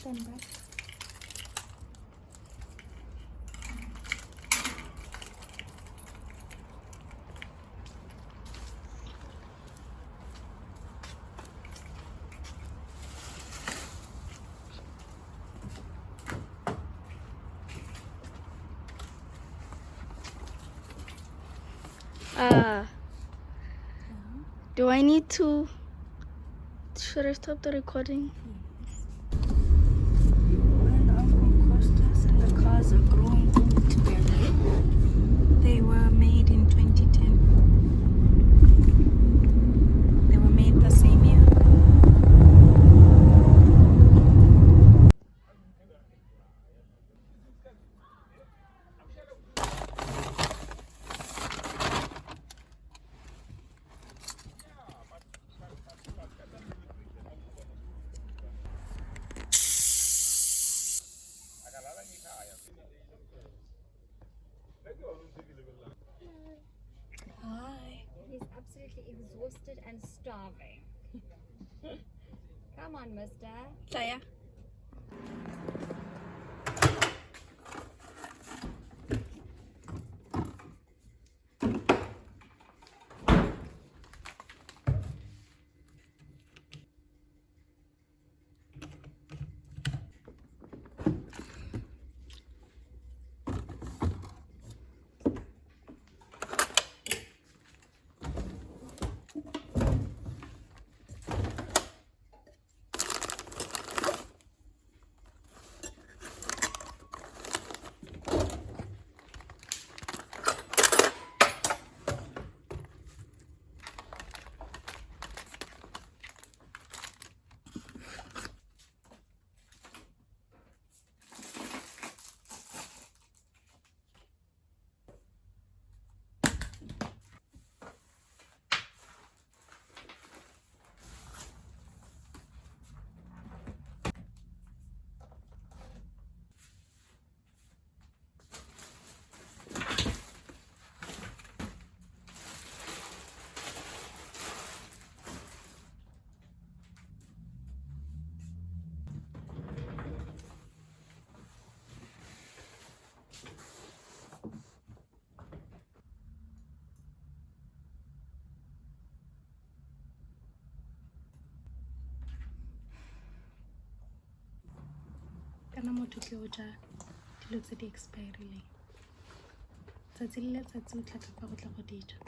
Stand back. Do I need to? Should I stop the recording? Yes. And Uncle Costas and the cars are growing old together. They were made in 2010. They were made the same year. Hi. He's absolutely exhausted and starving. Come on, mister. Taya. Kana motho ke o ja dilo tse di expirileng. Tsatsi le letsatsi o tla ka fa go tla go di ja.